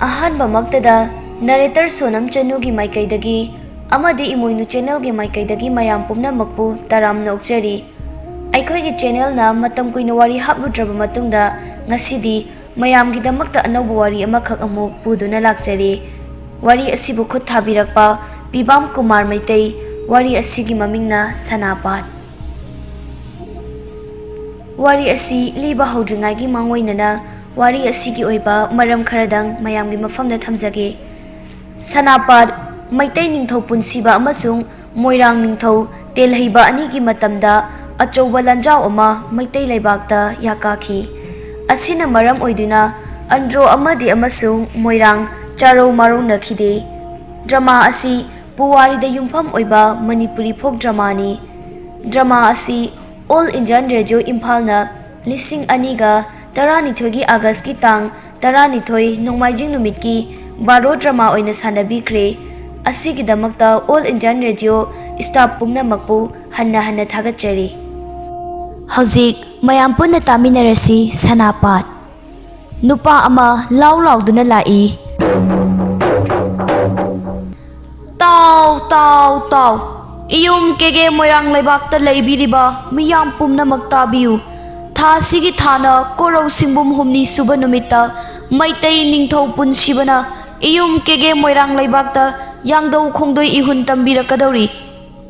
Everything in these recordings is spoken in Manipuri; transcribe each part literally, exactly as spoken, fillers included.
ꯑꯍꯥꯟꯕꯃꯛꯇꯗ narrator ꯁꯣꯅꯝ ꯆꯅꯨꯒꯤ ꯃꯥꯏꯀꯩꯗꯒꯤ ꯑꯃꯗꯤ ꯏꯃꯣꯏꯅꯨ channelꯒꯤ ꯃꯥꯏꯀꯩꯗꯒꯤ ꯃꯌꯥꯝ ꯄꯨꯝꯅꯃꯛꯄꯨ ꯇꯔꯥꯝꯅ ꯑꯣꯛꯆꯔꯤ꯫ ꯑꯩꯈꯣꯏꯒꯤ channelꯅ ꯃꯇꯝ ꯀꯨꯏꯅ ꯋꯥꯔꯤ ꯍꯥꯞꯂꯨꯗ꯭ꯔꯕ ꯃꯇꯨꯡꯗ ꯉꯁꯤꯗꯤ ꯃꯌꯥꯝꯒꯤꯗꯃꯛꯇ ꯑꯅꯧꯕ ꯋꯥꯔꯤ ꯑꯃꯈꯛ ꯑꯃꯨꯛ ꯄꯨꯗꯨꯅ ꯂꯥꯛꯆꯔꯤ꯫ ꯋꯥꯔꯤ ꯑꯁꯤꯕꯨ ꯈꯨꯠ ꯊꯥꯕꯤꯔꯛꯄ ꯄꯤꯕꯥꯝ ꯀꯨꯃꯥꯔ ꯃꯩꯇꯩ꯫ ꯋꯥꯔꯤ ꯑꯁꯤꯒꯤ ꯃꯃꯤꯡꯅ ꯁꯅꯥꯄꯥꯠ꯫ ꯋꯥꯔꯤ ꯑꯁꯤ ꯂꯤꯕ ꯍꯧꯗ꯭ꯔꯤꯉꯩꯒꯤ ꯃꯥꯡꯑꯣꯏꯅꯅ ꯋꯥꯔꯤ ꯑꯁꯤꯒꯤ ꯑꯣꯏꯕ ꯃꯔꯝ ꯈꯔꯗꯪ ꯃꯌꯥꯝꯒꯤ ꯃꯐꯝꯗ ꯊꯝꯖꯒꯦ꯫ ꯁꯅꯥꯄꯥꯠ ꯃꯩꯇꯩ ꯅꯤꯡꯊꯧ ꯄꯨꯟꯁꯤꯕ ꯑꯃꯁꯨꯡ ꯃꯣꯏꯔꯥꯡ ꯅꯤꯡꯊꯧ ꯇꯦꯜꯍꯩꯕ ꯑꯅꯤꯒꯤ ꯃꯇꯝꯗ ꯑꯆꯧꯕ ꯂꯥꯟꯖꯥꯎ ꯑꯃ ꯃꯩꯇꯩ ꯂꯩꯕꯥꯛꯇ ꯌꯥꯀꯥꯈꯤ꯫ ꯑꯁꯤꯅ ꯃꯔꯝ ꯑꯣꯏꯗꯨꯅ ꯑꯟꯗ꯭ꯔꯣ ꯑꯃꯗꯤ ꯑꯃꯁꯨꯡ ꯃꯣꯏꯔꯥꯡ ꯆꯥꯔꯧ ꯃꯥꯔꯧꯅꯈꯤꯗꯦ꯫ Drama ꯑꯁꯤ ꯄꯨꯋꯥꯔꯤꯗ ꯌꯨꯝꯐꯝ ꯑꯣꯏꯕ ꯃꯅꯤꯄꯨꯔꯤ folk dramaꯅꯤ꯫ Drama ꯑꯁꯤ All Indian Radio ꯏꯝꯐꯥꯜꯅ ꯂꯤꯁꯤꯡ ꯑꯅꯤꯒ ꯇꯔꯥꯅꯤꯊꯣꯏꯒꯤ Augustꯀꯤ ꯇꯥꯡ ꯇꯔꯥꯅꯤꯊꯣꯏ ꯅꯣꯡꯃꯥꯏꯖꯤꯡ ꯅꯨꯃꯤꯠꯀꯤ ꯕꯥꯔꯣ drama ꯑꯣꯏꯅ ꯁꯥꯟꯅꯕꯤꯈ꯭ꯔꯦ꯫ ꯑꯁꯤꯒꯤꯗꯃꯛꯇ All Indian Radio staff ꯄꯨꯝꯅꯃꯛꯄꯨ ꯍꯟꯅ ꯍꯟꯅ ꯊꯥꯒꯠꯆꯔꯤ꯫ ꯍꯧꯖꯤꯛ ꯃꯌꯥꯝ ꯄꯨꯟꯅ ꯇꯥꯃꯤꯟꯅꯔꯁꯤ ꯁꯅꯥꯄꯥꯠ꯫ ꯅꯨꯄꯥ ꯑꯃ ꯂꯥꯎ ꯂꯥꯎꯗꯨꯅ ꯂꯥꯛꯏ꯫ ꯇꯥꯎ, ꯇꯥꯎ, ꯇꯥꯎ! ꯏꯌꯨꯝ ꯀꯦꯒꯦ ꯃꯣꯏꯔꯥꯡ ꯂꯩꯕꯥꯛꯇ ꯂꯩꯕꯤꯔꯤꯕ ꯃꯤꯌꯥꯝ ꯄꯨꯝꯅꯃꯛ ꯇꯥꯕꯤꯌꯨ꯫ ꯊꯥ ꯑꯁꯤꯒꯤ ꯊꯥꯅ ꯀꯣꯔꯧ ꯁꯤꯡꯕꯨꯝ ꯍꯨꯝꯅꯤ ꯁꯨꯕ ꯅꯨꯃꯤꯠꯇ ꯃꯩꯇꯩ ꯅꯤꯡꯊꯧ ꯄꯨꯟꯁꯤꯕꯅ ꯏꯌꯨꯝ ꯀꯦꯒꯦ ꯃꯣꯏꯔꯥꯡ ꯂꯩꯕꯥꯛꯇ ꯌꯥꯡꯗꯧ ꯈꯣꯡꯗꯣꯏ ꯏꯍꯨꯟ ꯇꯝꯕꯤꯔꯛꯀꯗꯧꯔꯤ꯫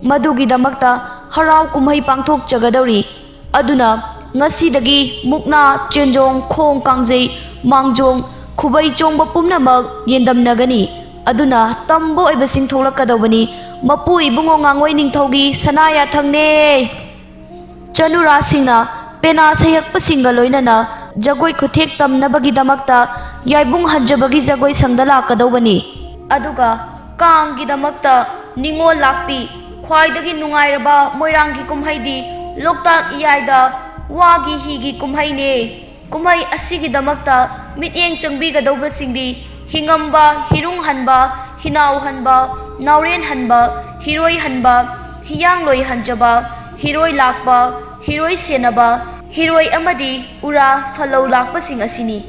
ꯃꯗꯨꯒꯤꯗꯃꯛꯇ ꯍꯔꯥꯎ ꯀꯨꯝꯍꯩ ꯄꯥꯡꯊꯣꯛꯆꯒꯗꯧꯔꯤ꯫ ꯑꯗꯨꯅ ꯉꯁꯤꯗꯒꯤ ꯃꯨꯛꯅꯥ, ꯆꯦꯟꯖꯣꯡ, ꯈꯣꯡ ꯀꯥꯡꯖꯩ, ꯃꯥꯡꯖꯣꯡ, ꯈꯨꯕꯩ ꯆꯣꯡꯕ ꯄꯨꯝꯅꯃꯛ ꯌꯦꯟꯗꯝꯅꯒꯅꯤ꯫ ꯑꯗꯨꯅ ꯇꯝꯕ ꯑꯣꯏꯕꯁꯤꯡ ꯊꯣꯛꯂꯛꯀꯗꯧꯕꯅꯤ꯫ ꯃꯄꯨ ꯏꯕꯨꯡꯉꯣ ꯉꯥꯡꯉꯣꯏ ꯅꯤꯡꯊꯧꯒꯤ ꯁꯅꯥ ꯌꯥꯊꯪꯅꯦ꯫ ꯆꯅꯨꯔꯥꯁꯤꯡꯅ ꯄꯦꯅꯥ ꯁꯩꯍꯛꯄꯁꯤꯡꯒ ꯂꯣꯏꯅꯅ ꯖꯒꯣꯏ ꯈꯨꯊꯦꯛ ꯇꯝꯅꯕꯒꯤꯗꯃꯛꯇ ꯌꯥꯏꯕꯨꯡ ꯍꯟꯖꯕꯒꯤ ꯖꯒꯣꯏ ꯁꯪꯗ ꯂꯥꯛꯀꯗꯧꯕꯅꯤ꯫ ꯑꯗꯨꯒ ꯀꯥꯡꯒꯤꯗꯃꯛꯇ ꯅꯤꯉꯣꯜ ꯂꯥꯛꯄꯤ꯫ ꯈ꯭ꯋꯥꯏꯗꯒꯤ ꯅꯨꯡꯉꯥꯏꯔꯕ ꯃꯣꯏꯔꯥꯡꯒꯤ ꯀꯨꯝꯍꯩꯗꯤ ꯂꯣꯛꯇꯥꯛ ꯏꯌꯥꯏꯗ ꯋꯥꯒꯤ ꯍꯤꯒꯤ ꯀꯨꯝꯍꯩꯅꯦ꯫ ꯀꯨꯝꯍꯩ ꯑꯁꯤꯒꯤꯗꯃꯛꯇ ꯃꯤꯠꯌꯦꯡ ꯆꯪꯕꯤꯒꯗꯧꯕꯁꯤꯡꯗꯤ ꯍꯤꯉꯝꯕ, ꯍꯤꯔꯨꯡ ꯍꯟꯕ, ꯍꯤꯅꯥꯎ ꯍꯟꯕ, ꯅꯥꯎꯔꯦꯟ ꯍꯟꯕ, ꯍꯤꯔꯣꯏ ꯍꯟꯕ, ꯍꯤꯌꯥꯡꯂꯣꯏ ꯍꯟꯖꯕ, ꯍꯤꯔꯣꯏ ꯂꯥꯛꯄ, ꯍꯤꯔꯣꯏ ꯁꯦꯟꯅꯕ, ꯍꯤꯔꯣꯏ ꯑꯃꯗꯤ ꯎꯔꯥ ꯐꯜꯂꯧ ꯂꯥꯛꯄꯁꯤꯡ ꯑꯁꯤꯅꯤ꯫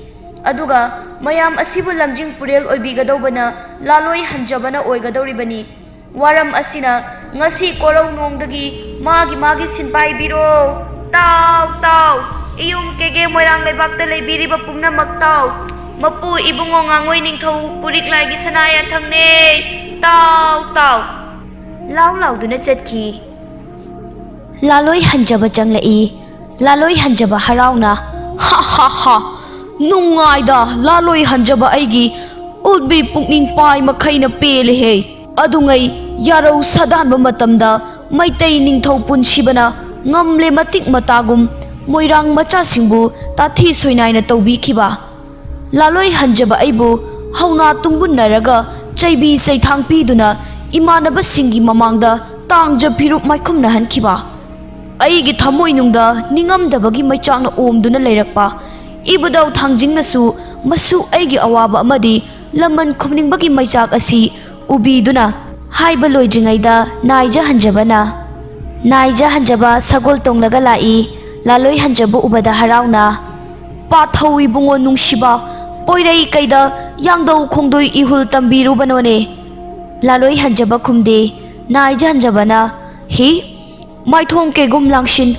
ꯑꯗꯨꯒ ꯃꯌꯥꯝ ꯑꯁꯤꯕꯨ ꯂꯝꯖꯤꯡ ꯄꯨꯔꯦꯜ ꯑꯣꯏꯕꯤꯒꯗꯧꯕꯅ ꯂꯥꯂꯣꯏ ꯍꯟꯖꯕꯅ ꯑꯣꯏꯒꯗꯧꯔꯤꯕꯅꯤ꯫ ꯋꯥꯔꯝ ꯑꯁꯤꯅ ꯉꯁꯤ ꯀꯣꯔꯧꯅꯣꯡꯗꯒꯤ ꯃꯥꯒꯤ ꯃꯥꯒꯤ ꯁꯤꯟꯄꯥꯏꯕꯤꯔꯣ꯫ ꯇꯥꯎ, ꯇꯥꯎ! ꯏꯌꯨꯝ ꯀꯦꯒꯦ ꯃꯣꯏꯔꯥꯡ ꯂꯩꯕꯥꯛꯇ ꯂꯩꯕꯤꯔꯤꯕ ꯄꯨꯝꯅꯃꯛ ꯇꯥꯎ! ꯃꯄꯨ ꯏꯕꯨꯡꯉꯣ ꯉꯥꯡꯉꯣꯏ ꯅꯤꯡꯊꯧ ꯄꯨꯔꯤꯛ ꯂꯥꯏꯒꯤ ꯁꯅꯥ ꯌꯥꯊꯪꯅꯦ꯫ ꯇꯥꯎ, ꯇꯥꯎ! ꯂꯥꯎ ꯂꯥꯎꯗꯨꯅ ꯆꯠꯈꯤ꯫ ꯂꯥꯂꯣꯏ ꯍꯟꯖꯕ ꯆꯪꯂꯛꯏ꯫ ꯂꯥꯂꯣꯏ ꯍꯟꯖꯕ ꯍꯔꯥꯎꯅ, "ꯍꯥ, ꯍꯥ, ꯍꯥ! ꯅꯨꯡꯉꯥꯏꯗ, ꯂꯥꯂꯣꯏ ꯍꯟꯖꯕ ꯑꯩꯒꯤ ꯎꯠꯕꯤ ꯄꯨꯛꯅꯤꯡ ꯄꯥꯏ ꯃꯈꯩꯅ ꯄꯦꯜꯂꯦꯍꯦ!" ꯑꯗꯨꯉꯩ ꯌꯥꯔꯧ ꯁꯥꯗꯥꯟꯕ ꯃꯇꯝꯗ ꯃꯩꯇꯩ ꯅꯤꯡꯊꯧ ꯄꯨꯟꯁꯤꯕꯅ ꯉꯝꯂꯦ ꯃꯇꯤꯛ ꯃꯇꯥꯒꯨꯝ ꯃꯣꯏꯔꯥꯡ ꯃꯆꯥꯁꯤꯡꯕꯨ ꯇꯥꯊꯤ ꯁꯣꯏꯅꯥꯏꯅ ꯇꯧꯕꯤꯈꯤꯕ꯫ ꯂꯥꯂꯣꯏ ꯍꯟꯖꯕ ꯑꯩꯕꯨ ꯍꯧꯅꯥ ꯇꯨꯡꯕꯨꯟꯅꯔꯒ ꯆꯩꯕꯤ ꯆꯩꯊꯥꯡ ꯄꯤꯗꯨꯅ ꯏꯃꯥꯟꯅꯕꯁꯤꯡꯒꯤ ꯃꯃꯥꯡꯗ ꯇꯥꯡꯖ ꯐꯤꯔꯨꯞ ꯃꯥꯏꯈꯨꯝꯅꯍꯟꯈꯤꯕ꯫ ꯑꯩꯒꯤ ꯊꯃꯣꯏꯅꯨꯡꯗ ꯅꯤꯡꯉꯝꯗꯕꯒꯤ ꯃꯩꯆꯥꯛꯅ ꯑꯣꯝꯗꯨꯅ ꯂꯩꯔꯛꯄ ꯏꯕꯨꯙꯧ ꯊꯥꯡꯖꯤꯡꯅꯁꯨ ꯃꯁꯨ ꯑꯩꯒꯤ ꯑꯋꯥꯕ ꯑꯃꯗꯤ ꯂꯃꯟ ꯈꯨꯝꯅꯤꯡꯕꯒꯤ ꯃꯩꯆꯥꯛ ꯑꯁꯤ ꯎꯕꯤꯗꯨꯅ ꯍꯥꯏꯕ ꯂꯣꯏꯗ꯭ꯔꯤꯉꯩꯗ ꯅꯥꯏꯖ ꯍꯟꯖꯕꯅ, ꯅꯥꯏꯖ ꯍꯟꯖꯕ ꯁꯒꯣꯜ ꯇꯣꯡꯂꯒ ꯂꯥꯛꯏ꯫ ꯂꯥꯂꯣꯏ ꯍꯟꯖꯕ ꯎꯕꯗ ꯍꯔꯥꯎꯅ, "ꯄꯥꯊꯧ ꯏꯕꯨꯡꯉꯣ ꯅꯨꯡꯁꯤꯕ, ꯄꯣꯏꯔꯩ ꯀꯩꯗ ꯌꯥꯡꯗꯧ ꯈꯣꯡꯗꯣꯏ ꯏꯍꯨꯜ ꯇꯝꯕꯤꯔꯨꯕꯅꯣꯅꯦ?" ꯂꯥꯂꯣꯏ ꯍꯟꯖꯕ ꯈꯨꯝꯗꯦ꯫ ꯅꯥꯏꯖ ꯍꯟꯖꯕꯅ, "ꯍꯤ, ꯃꯥꯏꯊꯣꯡ ꯀꯦꯒꯨꯝ ꯂꯥꯡꯁꯤꯟ,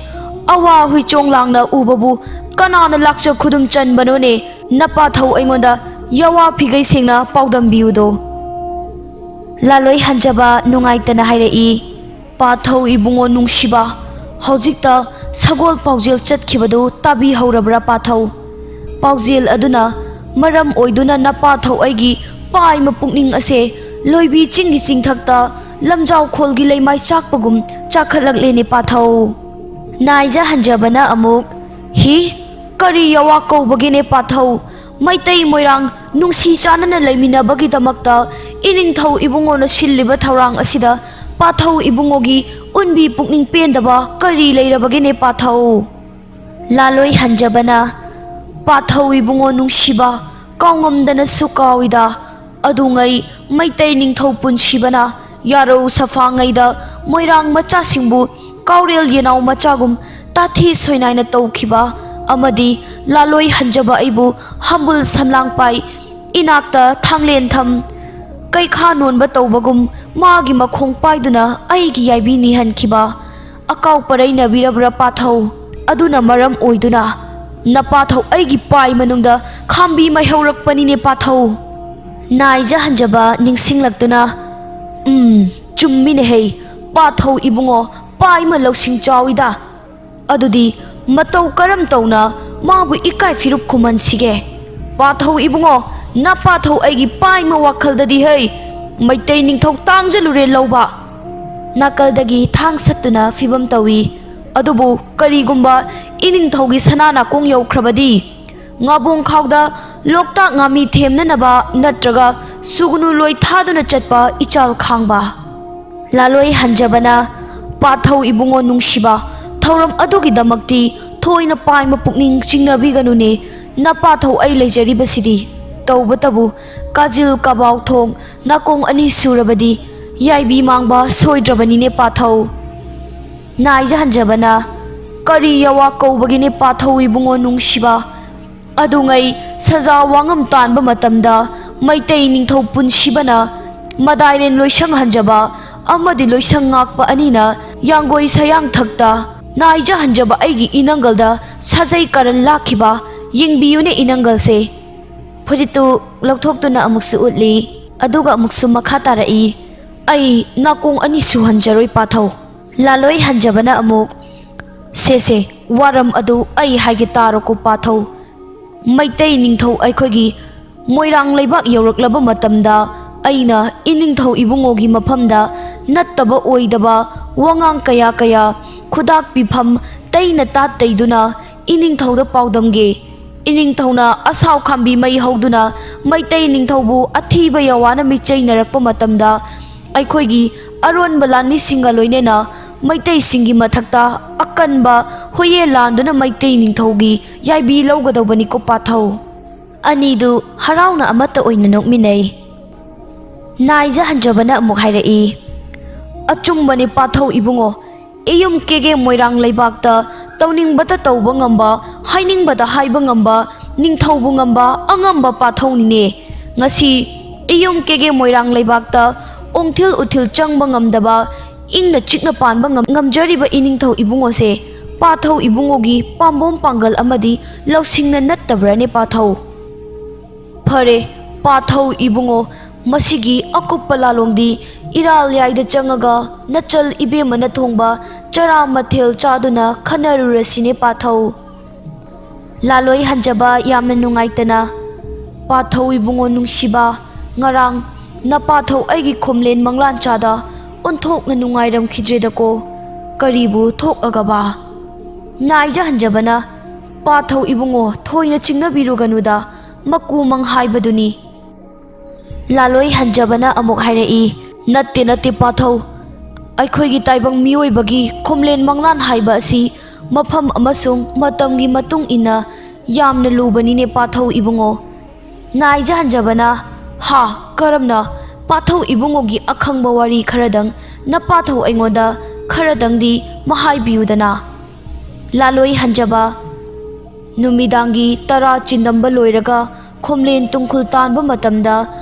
ꯑꯋꯥ ꯍꯨꯏꯆꯣꯡ ꯂꯥꯡꯅ ꯎꯕꯕꯨ ꯀꯅꯥꯅ ꯂꯥꯛꯆ ꯈꯨꯗꯨꯝ ꯆꯟꯕꯅꯣꯅꯦ? ꯅꯄꯥꯊꯧ ꯑꯩꯉꯣꯟꯗ ꯌꯥꯋꯥ ꯐꯤꯒꯩ ꯁꯦꯡꯅ ꯄꯥꯎꯗꯝꯕꯤꯌꯨꯗꯣ꯫" ꯂꯥꯂꯣꯏ ꯍꯟꯖꯕ ꯅꯨꯡꯉꯥꯏꯇꯅ ꯍꯥꯏꯔꯛꯏ, "ꯄꯥꯊꯧ ꯏꯕꯨꯡꯉꯣ ꯅꯨꯡꯁꯤꯕ, ꯍꯧꯖꯤꯛꯇ ꯁꯒꯣꯜ ꯄꯥꯎꯖꯦꯜ ꯆꯠꯈꯤꯕꯗꯨ ꯇꯥꯕꯤꯍꯧꯔꯕ꯭ꯔꯥ ꯄꯥꯊꯧ? ꯄꯥꯎꯖꯦꯜ ꯑꯗꯨꯅ ꯃꯔꯝ ꯑꯣꯏꯗꯨꯅ ꯅꯄꯥꯊꯧ ꯑꯩꯒꯤ ꯄꯥꯏꯃ ꯄꯨꯛꯅꯤꯡ ꯑꯁꯦ ꯂꯣꯏꯕꯤ ꯆꯤꯡꯒꯤ ꯆꯤꯡꯊꯛꯇ ꯂꯝꯖꯥꯎ ꯈꯣꯜꯒꯤ ꯂꯩꯃꯥꯏ ꯆꯥꯛꯄꯒꯨꯝ ꯆꯥꯛꯈꯠꯂꯛꯂꯦꯅꯦ ꯄꯥꯊꯧ꯫" ꯅꯥꯏꯖ ꯍꯟꯖꯕꯅ ꯑꯃꯨꯛ, "ꯍꯤ, ꯀꯔꯤ ꯌꯥꯋꯥ ꯀꯧꯕꯒꯤꯅꯦ ꯄꯥꯊꯧ? ꯃꯩꯇꯩ ꯃꯣꯏꯔꯥꯡ ꯅꯨꯡꯁꯤ ꯆꯥꯟꯅꯅ ꯂꯩꯃꯤꯟꯅꯕꯒꯤꯗꯃꯛꯇ ꯏꯅꯤꯡꯊꯧ ꯏꯕꯨꯡꯉꯣꯅ ꯁꯤꯜꯂꯤꯕ ꯊꯧꯔꯥꯡ ꯑꯁꯤꯗ ꯄꯥꯊꯧ ꯏꯕꯨꯡꯉꯣꯒꯤ ꯎꯟꯕꯤ ꯄꯨꯛꯅꯤꯡ ꯄꯦꯟꯗꯕ ꯀꯔꯤ ꯂꯩꯔꯕꯒꯦꯅꯦ ꯄꯥꯊꯧ?" ꯂꯥꯂꯣꯏ ꯍꯟꯖꯕꯅ, "ꯄꯥꯊꯧ ꯏꯕꯨꯡꯉꯣ ꯅꯨꯡꯁꯤꯕ, ꯀꯥꯎꯉꯝꯗꯅꯁꯨ ꯀꯥꯎꯏꯗ꯫ ꯑꯗꯨꯉꯩ ꯃꯩꯇꯩ ꯅꯤꯡꯊꯧ ꯄꯨꯟꯁꯤꯕꯅ ꯌꯥꯔꯧ ꯁꯐꯥꯉꯩꯗ ꯃꯣꯏꯔꯥꯡ ꯃꯆꯥꯁꯤꯡꯕꯨ ꯀꯥꯎꯔꯦꯜ ꯌꯦꯅꯥꯎ ꯃꯆꯥꯒꯨꯝ ꯇꯥꯊꯤ ꯁꯣꯏꯅꯥꯏꯅ ꯇꯧꯈꯤꯕ ꯑꯃꯗꯤ ꯂꯥꯂꯣꯏ ꯍꯟꯖꯕ ꯑꯩꯕꯨ ꯍꯝꯕꯨꯜ ꯁꯝꯂꯥꯡꯄꯥꯏ ꯏꯅꯥꯛꯇ ꯊꯥꯡꯂꯦꯟ ꯊꯝ ꯀꯩꯈꯥ ꯅꯣꯟꯕ ꯇꯧꯕꯒꯨꯝ ꯃꯥꯒꯤ ꯃꯈꯣꯡ ꯄꯥꯏꯗꯨꯅ ꯑꯩꯒꯤ ꯌꯥꯏꯕꯤ ꯅꯤꯍꯟꯈꯤꯕ ꯑꯀꯥꯎ ꯄꯔꯩꯅꯕꯤꯔꯕ꯭ꯔꯥ ꯄꯥꯊꯧ? ꯑꯗꯨꯅ ꯃꯔꯝ ꯑꯣꯏꯗꯨꯅ ꯅꯄꯥꯊꯧ ꯑꯩꯒꯤ ꯄꯥꯏ ꯃꯅꯨꯡꯗ ꯈꯥꯝꯕꯤ ꯃꯩꯍꯧꯔꯛꯄꯅꯤꯅꯦ ꯄꯥꯊꯧ꯫" ꯅꯥꯏꯖ ꯍꯟꯖꯕ ꯅꯤꯡꯁꯤꯡꯂꯛꯇꯨꯅ, "ꯎꯝ, ꯆꯨꯝꯃꯤꯅꯦꯍꯩ, ꯄꯥꯊꯧ ꯏꯕꯨꯡꯉꯣ, ꯄꯥꯏꯃ ꯂꯧꯁꯤꯡ ꯆꯥꯎꯏꯗ꯫ ꯑꯗꯨꯗꯤ ꯃꯇꯧ ꯀꯔꯝ ꯇꯧꯅ ꯃꯥꯕꯨ ꯏꯀꯥꯏ ꯐꯤꯔꯨꯞ ꯈꯨꯝꯍꯟꯁꯤꯒꯦ? ꯄꯥꯊꯧ ꯏꯕꯨꯡꯉꯣ, ꯅꯄꯥꯊꯧ ꯑꯩꯒꯤ ꯄꯥꯏꯃ ꯋꯥꯈꯜꯗꯗꯤ ꯍꯩ, ꯃꯩꯇꯩ ꯅꯤꯡꯊꯧ ꯇꯥꯡꯖꯂꯨꯔꯦ ꯂꯧꯕ꯫" ꯅꯥꯀꯜꯗꯒꯤ ꯊꯥꯡ ꯁꯠꯇꯨꯅ ꯐꯤꯕꯝ ꯇꯧꯏ꯫ ꯑꯗꯨꯕꯨ ꯀꯔꯤꯒꯨꯝꯕ ꯏꯅꯤꯡꯊꯧꯒꯤ ꯁꯅꯥ ꯅꯥꯀꯣꯡ ꯌꯧꯈ꯭ꯔꯕꯗꯤ, ꯉꯥꯕꯣꯡ ꯈꯥꯎꯗ ꯂꯣꯛꯇꯥꯛ ꯉꯥꯃꯤ ꯊꯦꯝꯅꯅꯕ ꯅꯠꯇ꯭ꯔꯒ ꯁꯨꯒꯅꯨ ꯂꯣꯏ ꯊꯥꯗꯨꯅ ꯆꯠꯄ ꯏꯆꯥꯜ ꯈꯥꯡꯕ꯫ ꯂꯥꯂꯣꯏ ꯍꯟꯖꯕꯅ, "ꯄꯥꯊꯧ ꯏꯕꯨꯡꯉꯣ ꯅꯨꯡꯁꯤꯕ, ꯊꯧꯔꯝ ꯑꯗꯨꯒꯤꯗꯃꯛꯇꯤ ꯊꯣꯏꯅ ꯄꯥꯏꯃ ꯄꯨꯛꯅꯤꯡ ꯆꯤꯡꯅꯕꯤꯒꯅꯨꯅꯦ, ꯅꯄꯥꯊꯧ ꯑꯩ ꯂꯩꯖꯔꯤꯕꯁꯤꯗꯤ꯫ ꯇꯧꯕꯇꯕꯨ ꯀꯥꯖꯤꯜ ꯀꯕꯥꯎ ꯊꯣꯡ ꯅꯥꯀꯣꯡ ꯑꯅꯤ ꯁꯨꯔꯕꯗꯤ ꯌꯥꯏꯕꯤ ꯃꯥꯡꯕ ꯁꯣꯏꯗ꯭ꯔꯕꯅꯤꯅꯦ ꯄꯥꯊꯧ꯫" ꯅꯥꯏꯖ ꯍꯟꯖꯕꯅ, "ꯀꯔꯤ ꯌꯥꯋꯥ ꯀꯧꯕꯒꯤꯅꯦ ꯄꯥꯊꯧ ꯏꯕꯨꯡꯉꯣ ꯅꯨꯡꯁꯤꯕ? ꯑꯗꯨꯉꯩ ꯁꯖꯥ ꯋꯥꯉꯝ ꯇꯥꯟꯕ ꯃꯇꯝꯗ ꯃꯩꯇꯩ ꯅꯤꯡꯊꯧ ꯄꯨꯟꯁꯤꯕꯅ ꯃꯗꯥꯏꯔꯦꯟ ꯂꯣꯏꯁꯪ ꯍꯟꯖꯕ ꯑꯃꯗꯤ ꯂꯣꯏꯁꯪ ꯉꯥꯛꯄ ꯑꯅꯤꯅ ꯌꯥꯡꯒꯣꯏ ꯁꯌꯥꯡꯊꯛꯇ ꯅꯥꯏꯖ ꯍꯟꯖꯕ ꯑꯩꯒꯤ ꯏꯅꯪꯒꯜꯗ ꯁꯥꯖꯩ ꯀꯔꯟ ꯂꯥꯛꯈꯤꯕ ꯌꯦꯡꯕꯤꯌꯨꯅꯦ ꯏꯅꯪꯒꯜꯁꯦ꯫" ꯐꯨꯔꯤꯠꯇꯨ ꯂꯧꯊꯣꯛꯇꯨꯅ ꯑꯃꯨꯛꯁꯨ ꯎꯠꯂꯤ, ꯑꯗꯨꯒ ꯑꯃꯨꯛꯁꯨ ꯃꯈꯥ ꯇꯥꯔꯛꯏ, "ꯑꯩ ꯅꯥꯀꯣꯡ ꯑꯅꯤ ꯁꯨꯍꯟꯖꯔꯣꯏ ꯄꯥꯊꯧ꯫" ꯂꯥꯂꯣꯏ ꯍꯟꯖꯕꯅ ꯑꯃꯨꯛ, "ꯁꯦ ꯁꯦ, ꯋꯥꯔꯝ ꯑꯗꯨ ꯑꯩ ꯍꯥꯏꯒꯦ ꯇꯥꯔꯣꯀꯣ ꯄꯥꯊꯧ꯫ ꯃꯩꯇꯩ ꯅꯤꯡꯊꯧ ꯑꯩꯈꯣꯏꯒꯤ ꯃꯣꯏꯔꯥꯡ ꯂꯩꯕꯥꯛ ꯌꯧꯔꯛꯂꯕ ꯃꯇꯝꯗ ꯑꯩꯅ ꯏꯅꯤꯡꯊꯧ ꯏꯕꯨꯡꯉꯣꯒꯤ ꯃꯐꯝꯗ ꯅꯠꯇꯕ ꯑꯣꯏꯗꯕ ꯋꯥꯉꯥꯡ ꯀꯌꯥ ꯀꯌꯥ ꯈꯨꯗꯥꯛ ꯄꯤꯐꯝ ꯇꯩꯅ ꯇꯥꯠ ꯇꯩꯗꯨꯅ ꯏꯅꯤꯡꯊꯧꯗ ꯄꯥꯎꯗꯝꯒꯦ꯫ ꯏꯅꯤꯡꯊꯧꯅ ꯑꯁꯥꯎ ꯈꯥꯝꯕꯤ ꯃꯩ ꯍꯧꯗꯨꯅ ꯃꯩꯇꯩ ꯅꯤꯡꯊꯧꯕꯨ ꯑꯊꯤꯕ ꯌꯥꯋꯥꯅ ꯃꯤꯆꯩꯅꯔꯛꯄ ꯃꯇꯝꯗ, ꯑꯩꯈꯣꯏꯒꯤ ꯑꯔꯣꯟꯕ ꯂꯥꯟꯃꯤꯁꯤꯡꯒ ꯂꯣꯏꯅꯅ ꯃꯩꯇꯩꯁꯤꯡꯒꯤ ꯃꯊꯛꯇ ꯑꯀꯟꯕ ꯍꯨꯏꯌꯦ ꯂꯥꯟꯗꯨꯅ ꯃꯩꯇꯩ ꯅꯤꯡꯊꯧꯒꯤ ꯌꯥꯏꯕꯤ ꯂꯧꯒꯗꯧꯕꯅꯤꯀꯣ ꯄꯥꯊꯧ꯫ ꯑꯅꯤꯗꯨ ꯍꯔꯥꯎꯅ ꯑꯃꯠꯇ ꯑꯣꯏꯅ ꯅꯣꯛꯃꯤꯟꯅꯩ꯫ ꯅꯥꯏꯖ ꯍꯟꯖꯕꯅ ꯑꯃꯨꯛ ꯍꯥꯏꯔꯛꯏ, "ꯑꯆꯨꯝꯕꯅꯤ ꯄꯥꯊꯧ ꯏꯕꯨꯡꯉꯣ, ꯏꯌꯨꯝ ꯀꯦꯒꯦ ꯃꯣꯏꯔꯥꯡ ꯂꯩꯕꯥꯛꯇ ꯇꯧꯅꯤꯡꯕꯇ ꯇꯧꯕ ꯉꯝꯕ, ꯍꯥꯏꯅꯤꯡꯕꯗ ꯍꯥꯏꯕ ꯉꯝꯕ, ꯅꯤꯡꯊꯧꯕꯨ ꯉꯝꯕ ꯑꯉꯝꯕ ꯄꯥꯊꯧꯅꯤꯅꯦ꯫ ꯉꯁꯤ ꯏꯌꯨꯝ ꯀꯦꯒꯦ ꯃꯣꯏꯔꯥꯡ ꯂꯩꯕꯥꯛꯇ ꯎꯡꯊꯤꯜ ꯎꯊꯤꯜ ꯆꯪꯕ ꯉꯝꯗꯕ, ꯏꯪꯅ ꯆꯤꯛꯅ ꯄꯥꯟꯕ ꯉꯝ-, ꯉꯝꯖꯔꯤꯕ ꯏꯅꯤꯡꯊꯧ ꯏꯕꯨꯡꯉꯣꯁꯦ ꯄꯥꯊꯧ ꯏꯕꯨꯡꯉꯣꯒꯤ ꯄꯥꯝꯕꯣꯝ ꯄꯥꯡꯒꯜ ꯑꯃꯗꯤ ꯂꯧꯁꯤꯡꯅ ꯅꯠꯇꯕ꯭ꯔꯅꯦ ꯄꯥꯊꯧ?" "ꯐꯔꯦ, ꯄꯥꯊꯧ ꯏꯕꯨꯡꯉꯣ, ꯃꯁꯤꯒꯤ ꯑꯀꯨꯞꯄ ꯂꯥꯂꯣꯡꯗꯤ ꯏꯔꯥꯜ ꯌꯥꯏꯗ ꯆꯪꯉꯒ ꯅꯆꯜ ꯏꯕꯦꯝꯃꯅ ꯊꯣꯡꯕ ꯆꯔꯥ ꯃꯊꯦꯜ ꯆꯥꯗꯨꯅ ꯈꯟꯅꯔꯨꯔꯁꯤꯅꯦ ꯄꯥꯊꯧ꯫" ꯂꯥꯂꯣꯏ ꯍꯟꯖꯕ ꯌꯥꯝꯅ ꯅꯨꯡꯉꯥꯏꯇꯅ, "ꯄꯥꯊꯧ ꯏꯕꯨꯡꯉꯣ ꯅꯨꯡꯁꯤꯕ, ꯉꯔꯥꯡ ꯅꯄꯥꯊꯧ ꯑꯩꯒꯤ ꯈꯣꯝꯂꯦꯟ ꯃꯪꯂꯥꯟ ꯆꯥꯗ ꯑꯣꯟꯊꯣꯛꯅ ꯅꯨꯡꯉꯥꯏꯔꯝꯈꯤꯗ꯭ꯔꯦꯗꯀꯣ꯫ ꯀꯔꯤꯕꯨ ꯊꯣꯛꯑꯒꯕ?" ꯅꯥꯏꯖ ꯍꯟꯖꯕꯅ, "ꯄꯥꯊꯧ ꯏꯕꯨꯡꯉꯣ, ꯊꯣꯏꯅ ꯆꯤꯡꯅꯕꯤꯔꯨꯒꯅꯨꯗ, ꯃꯀꯨ ꯃꯪ ꯍꯥꯏꯕꯗꯨꯅꯤ꯫" ꯂꯥꯂꯣꯏ ꯍꯟꯖꯕꯅ ꯑꯃꯨꯛ ꯍꯥꯏꯔꯛꯏ, "ꯅꯠꯇꯦ, ꯅꯠꯇꯦ ꯄꯥꯊꯧ, ꯑꯩꯈꯣꯏꯒꯤ ꯇꯥꯏꯕꯪ ꯃꯤꯑꯣꯏꯕꯒꯤ ꯈꯣꯝꯂꯦꯟ ꯃꯪꯂꯥꯟ ꯍꯥꯏꯕ ꯑꯁꯤ ꯃꯐꯝ ꯑꯃꯁꯨꯡ ꯃꯇꯝꯒꯤ ꯃꯇꯨꯡ ꯏꯟꯅ ꯌꯥꯝꯅ ꯂꯨꯕꯅꯤꯅꯦ ꯄꯥꯊꯧ ꯏꯕꯨꯡꯉꯣ꯫" ꯅꯥꯏꯖ ꯍꯟꯖꯕꯅ, "ꯍꯥ, ꯀꯔꯝꯅ? ꯄꯥꯊꯧ ꯏꯕꯨꯡꯉꯣꯒꯤ ꯑꯈꯪꯕ ꯋꯥꯔꯤ ꯈꯔꯗꯪ ꯅꯄꯥꯊꯧ ꯑꯩꯉꯣꯟꯗ ꯈꯔꯗꯪꯗꯤ ꯃꯍꯥꯏꯕꯤꯌꯨꯗꯅ꯫" ꯂꯥꯂꯣꯏ ꯍꯟꯖꯕ, ꯅꯨꯃꯤꯗꯥꯡꯒꯤ ꯇꯔꯥ ꯆꯤꯟꯗꯝꯕ ꯂꯣꯏꯔꯒ ꯈꯣꯝꯂꯦꯟ ꯇꯨꯡꯈꯨꯜ ꯇꯥꯟꯕ ꯃꯇꯝꯗ,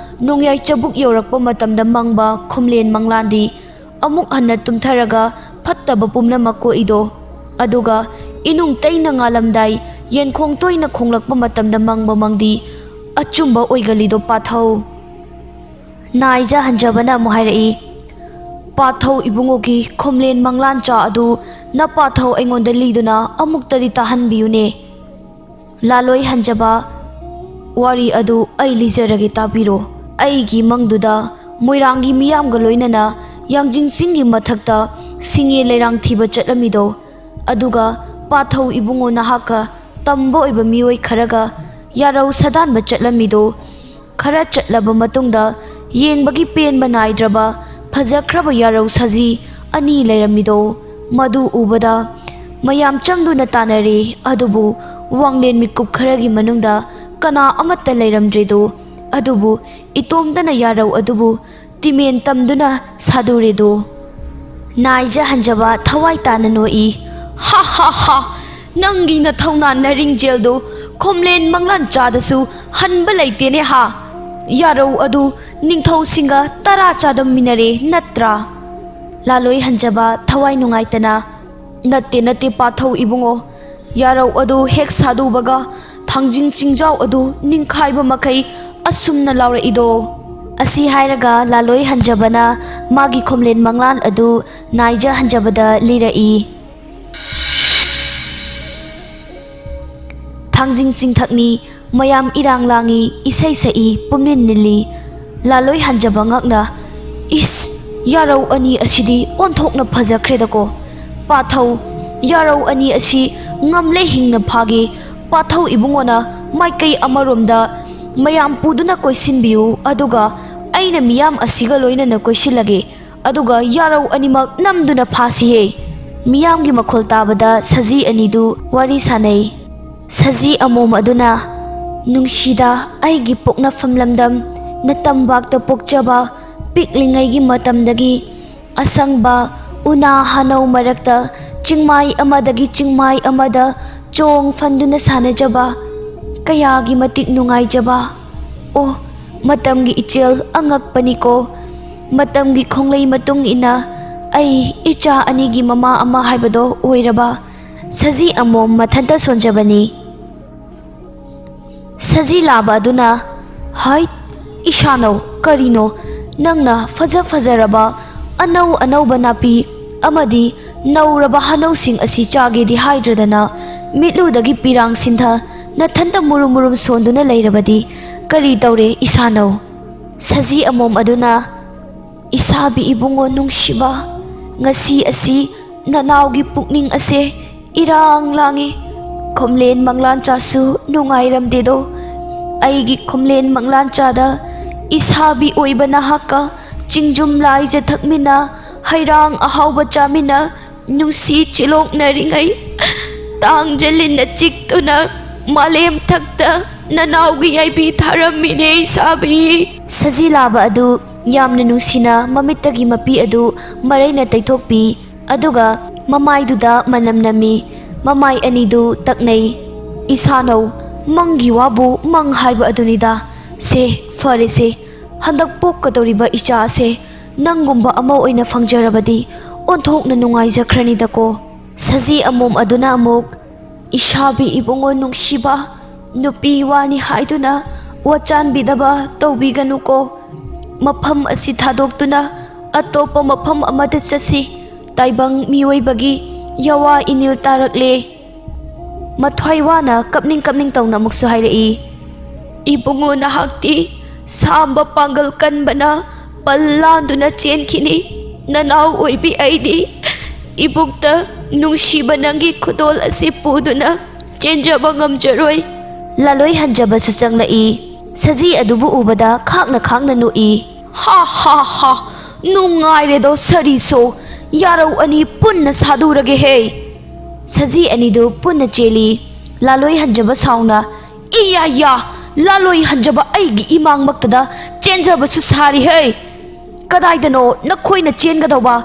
ꯅꯣꯡꯌꯥꯏ ꯆꯕꯨꯛ ꯌꯧꯔꯛꯄ ꯃꯇꯝꯗ ꯃꯪꯕ ꯈꯣꯝꯂꯦꯟ ꯃꯪꯂꯥꯟꯗꯤ ꯑꯃꯨꯛ ꯍꯟꯅ ꯇꯨꯝꯊꯔꯒ ꯐꯠꯇꯕ ꯄꯨꯝꯅꯃꯛ ꯀꯣꯛꯏꯗꯣ꯫ ꯑꯗꯨꯒ ꯏꯅꯨꯡ ꯇꯩꯅ ꯉꯥꯜꯂꯝꯗꯥꯏ ꯌꯦꯟꯈꯣꯡ ꯇꯣꯏꯅ ꯈꯣꯡꯂꯛꯄ ꯃꯇꯝꯗ ꯃꯪꯕ ꯃꯪꯗꯤ ꯑꯆꯨꯝꯕ ꯑꯣꯏꯒꯜꯂꯤꯗꯣ ꯄꯥꯊꯧ꯫ ꯅꯥꯏꯖ ꯍꯟꯖꯕꯅ ꯑꯃꯨꯛ ꯍꯥꯏꯔꯛꯏ, "ꯄꯥꯊꯧ ꯏꯕꯨꯡꯉꯣꯒꯤ ꯈꯣꯝꯂꯦꯟ ꯃꯪꯂꯥꯟꯆꯥ ꯑꯗꯨ ꯅꯄꯥꯊꯧ ꯑꯩꯉꯣꯟꯗ ꯂꯤꯗꯨꯅ ꯑꯃꯨꯛꯇꯗꯤ ꯇꯥꯍꯟꯕꯤꯌꯨꯅꯦ꯫" ꯂꯥꯂꯣꯏ ꯍꯟꯖꯕ, "ꯋꯥꯔꯤ ꯑꯗꯨ ꯑꯩ ꯂꯤꯖꯔꯒꯦ, ꯇꯥꯕꯤꯔꯣ꯫ ꯑꯩꯒꯤ ꯃꯪꯗꯨꯗ ꯃꯣꯏꯔꯥꯡꯒꯤ ꯃꯤꯌꯥꯝꯒ ꯂꯣꯏꯅꯅ ꯌꯥꯡꯖꯤꯡ ꯆꯤꯡꯒꯤ ꯃꯊꯛꯇ ꯁꯤꯡꯉꯦ ꯂꯩꯔꯥꯡ ꯊꯤꯕ ꯆꯠꯂꯝꯃꯤꯗꯣ, ꯑꯗꯨꯒ ꯄꯥꯊꯧ ꯏꯕꯨꯡꯉꯣ ꯅꯍꯥꯛꯀ ꯇꯝꯕ ꯑꯣꯏꯕ ꯃꯤꯑꯣꯏ ꯈꯔꯒ ꯌꯥꯔꯧ ꯁꯥꯗꯥꯟꯕ ꯆꯠꯂꯝꯃꯤꯗꯣ, ꯈꯔ ꯆꯠꯂꯕ ꯃꯇꯨꯡꯗ ꯌꯦꯡꯕꯒꯤ ꯄꯦꯟꯕ ꯅꯥꯏꯗ꯭ꯔꯕ ꯐꯖꯈ꯭ꯔꯕ ꯌꯥꯔꯧ ꯁꯖꯤ ꯑꯅꯤ ꯂꯩꯔꯝꯃꯤꯗꯣ, ꯃꯗꯨ ꯎꯕꯗ ꯃꯌꯥꯝ ꯆꯪꯗꯨꯅ ꯇꯥꯟꯅꯔꯦ꯫ ꯑꯗꯨꯕꯨ ꯋꯥꯡꯂꯦꯟ ꯃꯤꯀꯨꯞ ꯈꯔꯒꯤ ꯃꯅꯨꯡꯗ ꯀꯅꯥ ꯑꯃꯠꯇ ꯂꯩꯔꯝꯗ꯭ꯔꯦꯗꯣ꯫ ꯑꯗꯨꯕꯨ ꯏꯇꯣꯝꯇꯅ ꯌꯥꯔꯧ ꯑꯗꯨꯕꯨ ꯇꯤꯃꯦꯟ ꯇꯝꯗꯨꯅ ꯁꯥꯗꯨꯔꯦꯗꯣ꯫ ꯅꯥꯏꯖ ꯍꯟꯖꯕ ꯊꯋꯥꯏ ꯇꯥꯅ ꯅꯣꯛꯏ꯫ "ꯍꯥ ꯍꯥ ꯍꯥ! ꯅꯪꯒꯤ ꯅꯊꯧꯅꯥ ꯅꯔꯤꯡꯖꯦꯜꯗꯨ ꯈꯣꯝꯂꯦꯟ ꯃꯪꯂꯥꯟ ꯆꯥꯗꯁꯨ ꯍꯟꯕ ꯂꯩꯇꯦꯅꯦ ꯍꯥ! ꯌꯥꯔꯧ ꯑꯗꯨ ꯅꯤꯡꯊꯧꯁꯤꯡꯒ ꯇꯔꯥ ꯆꯥꯗꯝꯃꯤꯟꯅꯔꯦ ꯅꯠꯇ꯭ꯔꯥ?" ꯂꯥꯂꯣꯏ ꯍꯟꯖꯕ ꯊꯋꯥꯏ ꯅꯨꯡꯉꯥꯏꯇꯅ, "ꯅꯠꯇꯦ, ꯅꯠꯇꯦ, ꯄꯥꯊꯧ ꯏꯕꯨꯡꯉꯣ, ꯌꯥꯔꯧ ꯑꯗꯨ ꯍꯦꯛ ꯁꯥꯗꯨꯕꯒ ꯊꯥꯡꯖꯤꯡ ꯆꯤꯡꯖꯥꯎ ꯑꯗꯨ ꯅꯤꯡꯈꯥꯏꯕ ꯃꯈꯩ ꯑꯁꯨꯝꯅ ꯂꯥꯎꯔꯛꯏꯗꯣ꯫" ꯑꯁꯤ ꯍꯥꯏꯔꯒ ꯂꯥꯂꯣꯏ ꯍꯟꯖꯕꯅ ꯃꯥꯒꯤ ꯈꯣꯝꯂꯦꯟ ꯃꯪꯂꯥꯟ ꯑꯗꯨ ꯅꯥꯏꯖ ꯍꯟꯖꯕꯗ ꯂꯤꯔꯛꯏ꯫ ꯊꯥꯡꯖꯤꯡ ꯆꯤꯡꯊꯛꯅꯤ, ꯃꯌꯥꯝ ꯏꯔꯥꯡ ꯂꯥꯡꯏ, ꯏꯁꯩ ꯁꯛꯏ, ꯄꯨꯝꯅꯤꯟ ꯅꯤꯜꯂꯤ꯫ ꯂꯥꯂꯣꯏ ꯍꯟꯖꯕ ꯉꯛꯅ, "ꯏꯁ, ꯌꯥꯔꯧ ꯑꯅꯤ ꯑꯁꯤꯗꯤ ꯑꯣꯟꯊꯣꯛꯅ ꯐꯖꯈ꯭ꯔꯦꯗꯀꯣ꯫ ꯄꯥꯊꯧ, ꯌꯥꯔꯧ ꯑꯅꯤ ꯑꯁꯤ ꯉꯝꯂꯦ ꯍꯤꯡꯅ ꯐꯥꯒꯦ꯫ ꯄꯥꯊꯧ ꯏꯕꯨꯡꯉꯣꯅ ꯃꯥꯏꯀꯩ ꯑꯃꯔꯣꯝꯗ ꯃꯌꯥꯝ ꯄꯨꯗꯨꯅ ꯀꯣꯏꯁꯤꯟꯕꯤꯌꯨ, ꯑꯗꯨꯒ ꯑꯩꯅ ꯃꯤꯌꯥꯝ ꯑꯁꯤꯒ ꯂꯣꯏꯅꯅ ꯀꯣꯏꯁꯤꯜꯂꯒꯦ꯫ ꯑꯗꯨꯒ ꯌꯥꯔꯧ ꯑꯅꯤꯃꯛ ꯅꯝꯗꯨꯅ ꯐꯥꯁꯤꯍꯦ꯫" ꯃꯤꯌꯥꯝꯒꯤ ꯃꯈꯣꯜ ꯇꯥꯕꯗ ꯁꯖꯤ ꯑꯅꯤꯗꯨ ꯋꯥꯔꯤ ꯁꯥꯅꯩ꯫ ꯁꯖꯤ ꯑꯃꯣꯝ ꯑꯗꯨꯅ, "ꯅꯨꯡꯁꯤꯗ ꯑꯩꯒꯤ ꯄꯣꯛꯅꯐꯝ ꯂꯝꯗꯝ, ꯅꯇꯝꯕꯥꯛꯇ ꯄꯣꯛꯆꯕ, ꯄꯤꯛꯂꯤꯉꯩꯒꯤ ꯃꯇꯝꯗꯒꯤ ꯑꯁꯪꯕ ꯎꯅꯥ ꯍꯥꯅꯧ ꯃꯔꯛꯇ ꯆꯤꯡꯃꯥꯏ ꯑꯃꯗꯒꯤ ꯆꯤꯡꯃꯥꯏ ꯑꯃꯗ ꯆꯣꯡ ꯐꯟꯗꯨꯅ ꯁꯥꯟꯅꯖꯕ, ꯀꯌꯥꯒꯤ ꯃꯇꯤꯛ ꯅꯨꯡꯉꯥꯏꯖꯕ꯫ ꯑꯣ, ꯃꯇꯝꯒꯤ ꯏꯆꯦꯜ ꯑꯉꯛꯄꯅꯤꯀꯣ꯫ ꯃꯇꯝꯒꯤ ꯈꯣꯡꯂꯩ ꯃꯇꯨꯡ ꯏꯟꯅ ꯑꯩ ꯏꯆꯥ ꯑꯅꯤꯒꯤ ꯃꯃꯥ ꯑꯃ ꯍꯥꯏꯕꯗꯣ ꯑꯣꯏꯔꯕ ꯁꯖꯤ ꯑꯃꯣꯝ ꯃꯊꯟꯇ ꯁꯣꯟꯖꯕꯅꯤ꯫" ꯁꯖꯤ ꯂꯥꯕ ꯑꯗꯨꯅ, "ꯍꯩꯠ, ꯏꯁꯥꯅꯧ, ꯀꯔꯤꯅꯣ? ꯅꯪꯅ ꯐꯖ ꯐꯖꯔꯕ ꯑꯅꯧ ꯑꯅꯧꯕ ꯅꯥꯄꯤ ꯑꯃꯗꯤ ꯅꯧꯔꯕ ꯍꯅꯧꯁꯤꯡ ꯑꯁꯤ ꯆꯥꯒꯦꯗꯤ ꯍꯥꯏꯗ꯭ꯔꯗꯅ ꯃꯤꯠꯂꯨꯗꯒꯤ ꯄꯤꯔꯥꯡ ꯁꯤꯟꯊ ꯅꯊꯟꯇ ꯃꯨꯔꯨꯝ ꯃꯨꯔꯨꯝ ꯁꯣꯟꯗꯨꯅ ꯂꯩꯔꯕꯗꯤ ꯀꯔꯤ ꯇꯧꯔꯦ ꯏꯁꯥꯅꯧ?" ꯁꯖꯤ ꯑꯃꯣꯝ ꯑꯗꯨꯅ, "ꯏꯁꯥꯕꯤ ꯏꯕꯨꯡꯉꯣ ꯅꯨꯡꯁꯤꯕ, ꯉꯁꯤ ꯑꯁꯤ ꯅꯅꯥꯎꯒꯤ ꯄꯨꯛꯅꯤꯡ ꯑꯁꯦ ꯏꯔꯥꯡ ꯂꯥꯡꯉꯤ꯫ ꯈꯣꯝꯂꯦꯟ ꯃꯪꯂꯥꯟꯆꯥꯁꯨ ꯅꯨꯡꯉꯥꯏꯔꯝꯗꯦꯗꯣ꯫ ꯑꯩꯒꯤ ꯈꯣꯝꯂꯦꯟ ꯃꯪꯂꯥꯟꯆꯥꯗ ꯏꯁꯥꯕꯤ ꯑꯣꯏꯕ ꯅꯍꯥꯛꯀ ꯆꯤꯡꯖꯨꯝ ꯂꯥꯏꯖ ꯊꯛꯃꯤꯟꯅ, ꯍꯩꯔꯥꯡ ꯑꯍꯥꯎꯕ ꯆꯥꯃꯤꯟꯅ, ꯅꯨꯡꯁꯤ ꯆꯤꯂꯣꯛꯅꯔꯤꯉꯩ, ꯇꯥꯡ ꯖꯂꯤꯟꯅ ꯆꯤꯛꯇꯨꯅ ꯃꯥꯂꯦꯝ ꯊꯛꯇ ꯅꯅꯥꯎꯒꯤ ꯌꯥꯏꯕꯤ ꯊꯥꯔꯝꯃꯤꯅꯦ ꯏꯁꯥꯕꯤ꯫ ꯁꯖꯤ ꯂꯥꯕ ꯑꯗꯨ ꯌꯥꯝꯅ ꯅꯨꯡꯁꯤꯅ ꯃꯃꯤꯠꯇꯒꯤ ꯃꯄꯤ ꯑꯗꯨ ꯃꯔꯩꯅ ꯇꯩꯊꯣꯛꯄꯤ꯫ ꯑꯗꯨꯒ ꯃꯃꯥꯏꯗꯨꯗ ꯃꯅꯝ ꯅꯝꯃꯤ꯫ ꯃꯃꯥꯏ ꯑꯅꯤꯗꯨ ꯇꯛꯅꯩ꯫ "ꯏꯁꯥꯅꯧ, ꯃꯪꯒꯤ ꯋꯥꯕꯨ ꯃꯪ ꯍꯥꯏꯕ ꯑꯗꯨꯅꯤꯗ꯫ ꯁꯦ, ꯐꯔꯦꯁꯦ, ꯍꯟꯗꯛ ꯄꯣꯛꯀꯗꯧꯔꯤꯕ ꯏꯆꯥ ꯑꯁꯦ ꯅꯪꯒꯨꯝꯕ ꯑꯃ ꯑꯣꯏꯅ ꯐꯪꯖꯔꯕꯗꯤ ꯑꯣꯟꯊꯣꯛꯅ ꯅꯨꯡꯉꯥꯏꯖꯈ꯭ꯔꯅꯤꯗꯀꯣ"꯫ ꯁꯖꯤ ꯑꯃꯣꯝ ꯑꯗꯨꯅ ꯑꯃꯨꯛ, "ꯏꯁꯥꯕꯤ ꯏꯕꯨꯡꯉꯣ ꯅꯨꯡꯁꯤꯕ, ꯅꯨꯄꯤ ꯋꯥꯅꯤ ꯍꯥꯏꯗꯨꯅ ꯋꯥꯆꯥꯟꯕꯤꯗꯕ ꯇꯧꯕꯤꯒꯅꯨꯀꯣ꯫ ꯃꯐꯝ ꯑꯁꯤ ꯊꯥꯗꯣꯛꯇꯨꯅ ꯑꯇꯣꯞꯄ ꯃꯐꯝ ꯑꯃꯗ ꯆꯠꯁꯤ꯫ ꯇꯥꯏꯕꯪ ꯃꯤꯑꯣꯏꯕꯒꯤ ꯌꯥꯋꯥ ꯏꯅꯤꯜ ꯇꯥꯔꯛꯂꯦ"꯫ ꯃꯊ꯭ꯋꯥꯏ ꯋꯥꯅ ꯀꯞꯅꯤꯡ ꯀꯞꯅꯤꯡ ꯇꯧꯅ ꯑꯃꯨꯛꯁꯨ ꯍꯥꯏꯔꯛꯏ, "ꯏꯕꯨꯡꯉꯣ ꯅꯍꯥꯛꯇꯤ ꯁꯥꯝꯕ ꯄꯥꯡꯒꯜ ꯀꯟꯕꯅ ꯄꯜ ꯂꯥꯟꯗꯨꯅ ꯆꯦꯟꯈꯤꯅꯤ꯫ ꯅꯅꯥꯎ ꯑꯣꯏꯕꯤ ꯑꯩꯗꯤ ꯏꯕꯨꯛꯇ ꯅꯨꯡꯁꯤꯕ ꯅꯪꯒꯤ ꯈꯨꯗꯣꯜ ꯑꯁꯤ ꯄꯨꯗꯨꯅ ꯆꯦꯟꯖꯕ ꯉꯝꯖꯔꯣꯏ"꯫ ꯂꯥꯂꯣꯏ ꯍꯟꯖꯕꯁꯨ ꯆꯪꯂꯛꯏ꯫ ꯁꯖꯤ ꯑꯗꯨꯕꯨ ꯎꯕꯗ ꯈꯥꯡꯅ ꯈꯥꯡꯅ ꯅꯣꯛꯏ꯫ "ꯍꯥ ꯍꯥ ꯍꯥ, ꯅꯨꯡꯉꯥꯏꯔꯦꯗꯣ ꯁꯔꯤꯁꯣ, ꯌꯥꯔꯧ ꯑꯅꯤ ꯄꯨꯟꯅ ꯁꯥꯗꯨꯔꯒꯦ ꯍꯦ"꯫ ꯁꯖꯤ ꯑꯅꯤꯗꯨ ꯄꯨꯟꯅ ꯆꯦꯜꯂꯤ꯫ ꯂꯥꯂꯣꯏ ꯍꯟꯖꯕ ꯁꯥꯎꯅ, "ꯏꯌꯥ ꯌꯥ, ꯂꯥꯂꯣꯏ ꯍꯟꯖꯕ ꯑꯩꯒꯤ ꯏꯃꯥꯡꯃꯛꯇꯗ ꯆꯦꯟꯖꯕꯁꯨ ꯁꯥꯔꯤ ꯍꯦ꯫ ꯀꯗꯥꯏꯗꯅꯣ ꯅꯈꯣꯏꯅ ꯆꯦꯟꯒꯗꯧꯕ?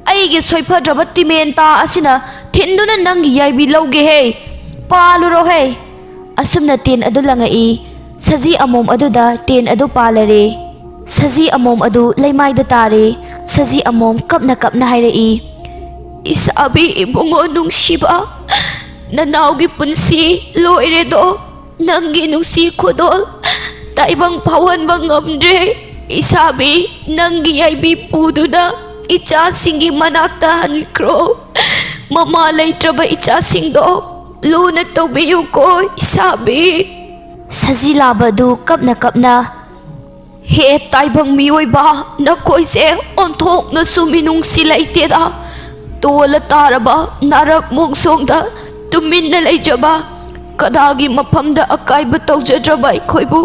ꯑꯩꯒꯤ ꯁꯣꯏꯐꯗ꯭ꯔꯕ ꯇꯤꯃꯦꯟꯇꯥ ꯑꯁꯤꯅ ꯊꯤꯟꯗꯨꯅ ꯅꯪꯒꯤ ꯌꯥꯏꯕꯤ ꯂꯧꯒꯦ ꯍꯦ꯫ ꯄꯥꯜꯂꯨꯔꯣ ꯍꯦ"꯫ ꯑꯁꯨꯝꯅ ꯇꯦꯟ ꯑꯗꯨ ꯂꯪꯉꯛꯏ꯫ ꯁꯖꯤ ꯑꯃꯣꯝ ꯑꯗꯨꯗ ꯇꯦꯟ ꯑꯗꯨ ꯄꯥꯜꯂꯔꯦ꯫ ꯁꯖꯤ ꯑꯃꯣꯝ ꯑꯗꯨ ꯂꯩꯃꯥꯏꯗ ꯇꯥꯔꯦ꯫ ꯁꯖꯤ ꯑꯃꯣꯝ ꯀꯞꯅ ꯀꯞꯅ ꯍꯥꯏꯔꯛꯏ, "ꯏꯁꯥꯕꯤ ꯏꯕꯨꯡꯉꯣ ꯅꯨꯡꯁꯤꯕ, ꯅꯅꯥꯎꯒꯤ ꯄꯨꯟꯁꯤ ꯂꯣꯏꯔꯦꯗꯣ꯫ ꯅꯪꯒꯤ ꯅꯨꯡꯁꯤ ꯈꯨꯗꯣꯜ ꯇꯥꯏꯕꯪ ꯐꯥꯎꯍꯟꯕ ꯉꯝꯗ꯭ꯔꯦ꯫ ꯏꯁꯥꯕꯤ, ꯅꯪꯒꯤ ꯌꯥꯏꯕꯤ ꯄꯨꯗꯨꯅ ꯏꯆꯥꯁꯤꯡꯒꯤ ꯃꯅꯥꯛꯇ ꯍꯟꯈ꯭ꯔꯣ꯫ ꯃꯃꯥ ꯂꯩꯇ꯭ꯔꯕ ꯏꯆꯥꯁꯤꯡꯗꯣ ꯂꯨꯅ ꯇꯧꯕꯤꯌꯨꯀꯣ ꯏꯁꯥꯕꯤ"꯫ ꯁꯖꯤ ꯂꯥꯕ ꯑꯗꯨ ꯀꯞꯅ ꯀꯞꯅ, ꯍꯦ ꯇꯥꯏꯕꯪ ꯃꯤꯑꯣꯏꯕ, ꯅꯈꯣꯏꯁꯦ ꯑꯣꯟꯊꯣꯛꯅꯁꯨ ꯃꯤꯅꯨꯡꯁꯤ ꯂꯩꯇꯦꯗ꯫ ꯇꯣꯜꯂ ꯇꯥꯔꯕ ꯅꯥꯔꯛ ꯃꯣꯡꯁꯣꯡꯗ ꯇꯨꯃꯤꯟꯅ ꯂꯩꯖꯕ, ꯀꯗꯥꯒꯤ ꯃꯐꯝꯗ ꯑꯀꯥꯏꯕ ꯇꯧꯖꯗ꯭ꯔꯕ ꯑꯩꯈꯣꯏꯕꯨ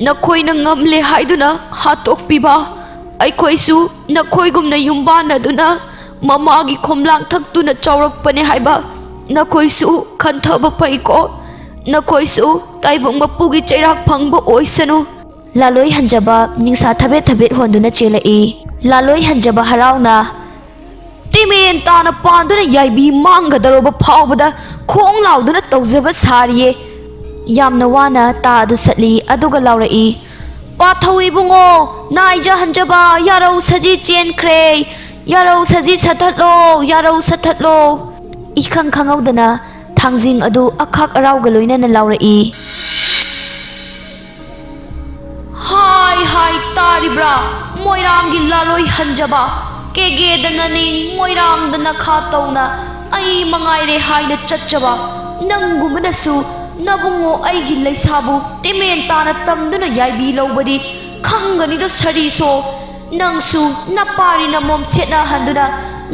ꯅꯈꯣꯏꯅ ꯉꯝꯂꯦ ꯍꯥꯏꯗꯨꯅ ꯍꯥꯠꯇꯣꯛꯄꯤꯕ, ꯑꯩꯈꯣꯏꯁꯨ ꯅꯈꯣꯏꯒꯨꯝꯅ ꯌꯨꯝꯕꯥꯟꯅꯗꯨꯅ ꯃꯃꯥꯒꯤ ꯈꯣꯝꯂꯥꯡ ꯊꯛꯇꯨꯅ ꯆꯥꯎꯔꯛꯄꯅꯦ ꯍꯥꯏꯕ ꯅꯈꯣꯏꯁꯨ ꯈꯟꯊꯕ ꯐꯩꯀꯣ꯫ ꯅꯈꯣꯏꯁꯨ ꯇꯥꯏꯕꯪ ꯃꯄꯨꯒꯤ ꯆꯩꯔꯥꯛ ꯐꯪꯕ ꯑꯣꯏꯁꯅꯨ꯫ ꯂꯥꯂꯣꯏ ꯍꯟꯖꯕ ꯅꯤꯡꯁꯥ ꯊꯕꯦꯠ ꯊꯕꯦꯠ ꯍꯣꯟꯗꯨꯅ ꯆꯦꯜꯂꯛꯏ꯫ ꯂꯥꯂꯣꯏ ꯍꯟꯖꯕ ꯍꯔꯥꯎꯅ ꯇꯤꯃꯦꯟ ꯇꯥꯅ ꯄꯥꯟꯗꯨꯅ ꯌꯥꯏꯕꯤ ꯃꯥꯡꯒꯗꯧꯔꯕ ꯐꯥꯎꯕꯗ ꯈꯣꯡ ꯂꯥꯎꯗꯨꯅ ꯇꯧꯖꯕ ꯁꯥꯔꯤꯌꯦ꯫ ꯌꯥꯝꯅ ꯋꯥꯅ ꯇꯥ ꯑꯗꯨ ꯁꯠꯂꯤ, ꯑꯗꯨꯒ ꯂꯥꯎꯔꯛꯏ, "ꯄꯥꯊꯧ ꯏꯕꯨꯡꯉꯣ, ꯅꯥꯏꯖ ꯍꯟꯖꯕ, ꯌꯥꯔꯧ ꯁꯖꯤ ꯆꯦꯟꯈ꯭ꯔꯦ, ꯌꯥꯔꯧ ꯁꯖꯤ ꯁꯠꯊꯠꯂꯣ, ꯌꯥꯔꯧ ꯁꯠꯊꯠꯂꯣ!" ꯏꯈꯪ ꯈꯪꯍꯧꯗꯅ ꯊꯥꯡꯖꯤꯡ ꯑꯗꯨ ꯑꯈꯥꯛ ꯑꯔꯥꯎꯒ ꯂꯣꯏꯅꯅ ꯂꯥꯎꯔꯛꯏ꯫ "ꯍꯥꯏ ꯍꯥꯏ ꯇꯥꯔꯤꯕ꯭ꯔꯥ, ꯃꯣꯏꯔꯥꯡꯒꯤ ꯂꯥꯂꯣꯏ ꯍꯟꯖꯕ, ꯀꯦꯒꯦꯗ ꯅꯅꯤꯡ ꯃꯣꯏꯔꯥꯡꯗ ꯅꯈꯥ ꯇꯧꯅ ꯑꯩ ꯃꯉꯥꯏꯔꯦ ꯍꯥꯏꯅ ꯆꯠꯆꯕ ꯅꯪꯒꯨꯝꯕꯅꯁꯨ ꯅꯕꯨꯡꯉꯣ ꯑꯩꯒꯤ ꯂꯩꯁꯥꯕꯨ ꯇꯤꯃꯦꯟ ꯇꯥꯅ ꯇꯝꯗꯨꯅ ꯌꯥꯏꯕꯤ ꯂꯧꯕꯗꯤ ꯈꯪꯒꯅꯤꯗꯣ ꯁꯔꯤꯁꯣ꯫ ꯅꯪꯁꯨ ꯅꯄꯥꯔꯤ ꯅꯃꯣꯝ ꯁꯦꯠꯅꯍꯟꯗꯨꯅ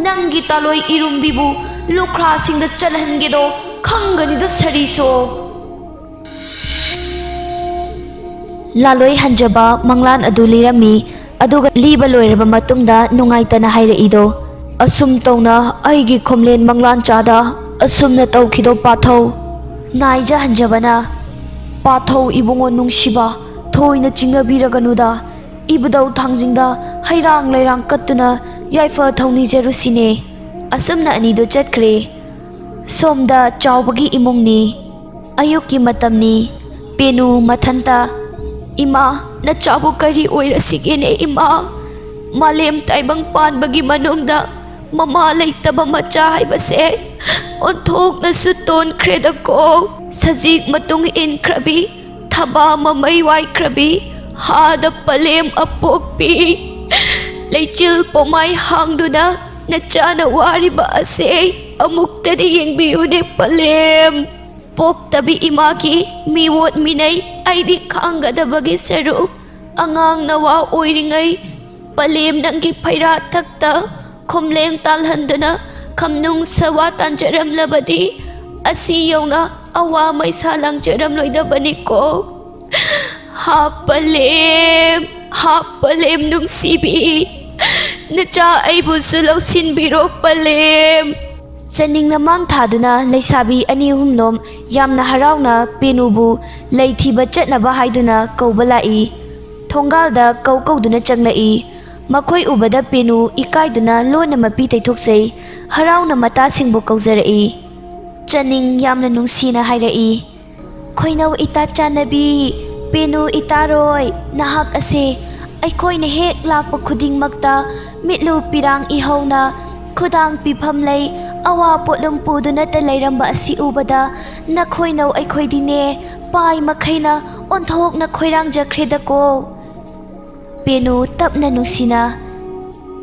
ꯅꯪꯒꯤ ꯇꯥꯂꯣꯏ ꯏꯔꯨꯝꯕꯤꯕꯨ ꯂꯨꯈ꯭ꯔꯥꯁꯤꯡꯗ ꯆꯠꯍꯟꯒꯦꯗꯣ ꯈꯪꯒꯅꯤꯗꯣ ꯁꯔꯤꯁꯣ꯫" ꯂꯥꯂꯣꯏ ꯍꯟꯖꯕ ꯃꯪꯂꯥꯟ ꯑꯗꯨ ꯂꯤꯔꯝꯃꯤ꯫ ꯑꯗꯨꯒ ꯂꯤꯕ ꯂꯣꯏꯔꯕ ꯃꯇꯨꯡꯗ ꯅꯨꯡꯉꯥꯏꯇꯅ ꯍꯥꯏꯔꯛꯏꯗꯣ, "ꯑꯁꯨꯝ ꯇꯧꯅ ꯑꯩꯒꯤ ꯈꯣꯝꯂꯦꯟ ꯃꯪꯂꯥꯟ ꯆꯥꯗ ꯑꯁꯨꯝꯅ ꯇꯧꯈꯤꯗꯣ ꯄꯥꯊꯧ꯫" ꯅꯥꯏꯖ ꯍꯟꯖꯕꯅ, "ꯄꯥꯊꯧ ꯏꯕꯨꯡꯉꯣ ꯅꯨꯡꯁꯤꯕ, ꯊꯣꯏꯅ ꯆꯤꯡꯅꯕꯤꯔꯒꯅꯨꯗ꯫ ꯏꯕꯨꯙꯧ ꯊꯥꯡꯖꯤꯡꯗ ꯍꯩꯔꯥꯡ ꯂꯩꯔꯥꯡ ꯀꯠꯇꯨꯅ ꯌꯥꯏꯐ ꯊꯧꯅꯤꯖꯔꯨꯁꯤꯅꯦ꯫" ꯑꯁꯨꯝꯅ ꯑꯅꯤꯗꯨ ꯆꯠꯈ꯭ꯔꯦ꯫ ꯁꯣꯝꯗ ꯆꯥꯎꯕꯒꯤ ꯏꯃꯨꯡꯅꯤ꯫ ꯑꯌꯨꯛꯀꯤ ꯃꯇꯝꯅꯤ꯫ ꯄꯦꯅꯨ ꯃꯊꯟꯇ, "ꯏꯃꯥ, ꯅꯆꯥꯕꯨ ꯀꯔꯤ ꯑꯣꯏꯔꯁꯤꯒꯦꯅꯦ ꯏꯃꯥ? ꯃꯥꯂꯦꯝ ꯇꯥꯏꯕꯪ ꯄꯥꯟꯕꯒꯤ ꯃꯅꯨꯡꯗ ꯃꯃꯥ ꯂꯩꯇꯕ ꯃꯆꯥ ꯍꯥꯏꯕꯁꯦ ꯑꯣꯟꯊꯣꯛꯅꯁꯨ ꯇꯣꯟꯈ꯭ꯔꯦꯗꯀꯣ꯫ ꯁꯖꯤꯛ ꯃꯇꯨꯡ ꯏꯟꯈ꯭ꯔꯕꯤ, ꯊꯕꯥ ꯃꯃꯩ ꯋꯥꯏꯈ꯭ꯔꯕꯤ, ꯍꯥꯗ ꯄꯂꯦꯝ ꯑꯄꯣꯛꯄꯤ, ꯂꯩꯆꯤꯜ ꯄꯣꯃꯥꯏ ꯍꯥꯡꯗꯨꯅ ꯅꯆꯥꯅ ꯋꯥꯔꯤꯕ ꯑꯁꯦ ꯑꯃꯨꯛꯇꯗꯤ ꯌꯦꯡꯕꯤꯌꯨꯅꯦ ꯄꯂꯦꯝ꯫ ꯄꯣꯛꯇꯕꯤ ꯏꯃꯥꯒꯤ ꯃꯤꯑꯣꯠ ꯃꯤꯅꯩ ꯑꯩꯗꯤ ꯈꯥꯡꯒꯗꯕꯒꯤ ꯁꯔꯨꯛ ꯑꯉꯥꯡ ꯅꯋꯥ ꯑꯣꯏꯔꯤꯉꯩ ꯄꯂꯦꯝ ꯅꯪꯒꯤ ꯐꯩꯔꯥ ꯊꯛꯇ ꯈꯣꯝꯂꯦꯡ ꯇꯥꯜꯍꯟꯗꯨꯅ ꯈꯝꯅꯨꯡ ꯁꯋꯥ ꯇꯥꯟꯖꯔꯝꯂꯕꯗꯤ ꯑꯁꯤ ꯌꯧꯅ ꯑꯋꯥ ꯃꯩꯁꯥ ꯂꯥꯡꯖꯔꯝꯂꯣꯏꯗꯕꯅꯤꯀꯣ꯫ ꯍꯥ ꯄꯂꯦꯝ, ꯍꯥ ꯄꯂꯦꯝ ꯅꯨꯡꯁꯤꯕꯤ, ꯅꯆꯥ ꯑꯩꯕꯨꯁꯨ ꯂꯧꯁꯤꯟꯕꯤꯔꯣ ꯄꯂꯦꯝ꯫ ꯆꯅꯤꯡꯅ ꯃꯥꯡ ꯊꯥꯗꯨꯅ ꯂꯩꯁꯥꯕꯤ ꯑꯅꯤ ꯑꯍꯨꯝꯂꯣꯝ ꯌꯥꯝꯅ ꯍꯔꯥꯎꯅ ꯄꯦꯅꯨꯕꯨ ꯂꯩ ꯊꯤꯕ ꯆꯠꯅꯕ ꯍꯥꯏꯗꯨꯅ ꯀꯧꯕ ꯂꯥꯛꯏ꯫ ꯊꯣꯡꯒꯥꯜꯗ ꯀꯧ ꯀꯧꯗꯨꯅ ꯆꯪꯂꯛꯏ꯫ ꯃꯈꯣꯏ ꯎꯕꯗ ꯄꯦꯅꯨ ꯏꯀꯥꯏꯗꯨꯅ ꯂꯣꯟꯅ ꯃꯄꯤ ꯇꯩꯊꯣꯛꯆꯩ꯫ ꯍꯔꯥꯎꯅ ꯃꯇꯥꯁꯤꯡꯕꯨ ꯀꯧꯖꯔꯛꯏ꯫ ꯆꯅꯤꯡ ꯌꯥꯝꯅ ꯅꯨꯡꯁꯤꯅ ꯍꯥꯏꯔꯛꯏ, "ꯈꯣꯏꯅꯧ ꯏꯇꯥ ꯆꯥꯟꯅꯕꯤ, ꯄꯦꯅꯨ ꯏꯇꯥꯔꯣꯏ, ꯅꯍꯥꯛ ꯑꯁꯦ ꯑꯩꯈꯣꯏꯅ ꯍꯦꯛ ꯂꯥꯛꯄ ꯈꯨꯗꯤꯡꯃꯛꯇ ꯃꯤꯠꯂꯨ ꯄꯤꯔꯥꯡ ꯏꯍꯧꯅ ꯈꯨꯗꯥꯡ ꯄꯤꯐꯝ ꯂꯩ ꯑꯋꯥ ꯄꯣꯠꯂꯨꯝ ꯄꯨꯗꯨꯅꯇ ꯂꯩꯔꯝꯕ ꯑꯁꯤ ꯎꯕꯗ ꯅꯈꯣꯏꯅꯧ ꯑꯩꯈꯣꯏꯗꯤꯅꯦ ꯄꯥꯏ ꯃꯈꯩꯅ ꯑꯣꯟꯊꯣꯛꯅ ꯈꯣꯏꯔꯥꯡꯖꯈ꯭ꯔꯦꯗꯀꯣ꯫ ꯄꯦꯅꯨ ꯇꯞꯅ ꯅꯨꯡꯁꯤꯅ,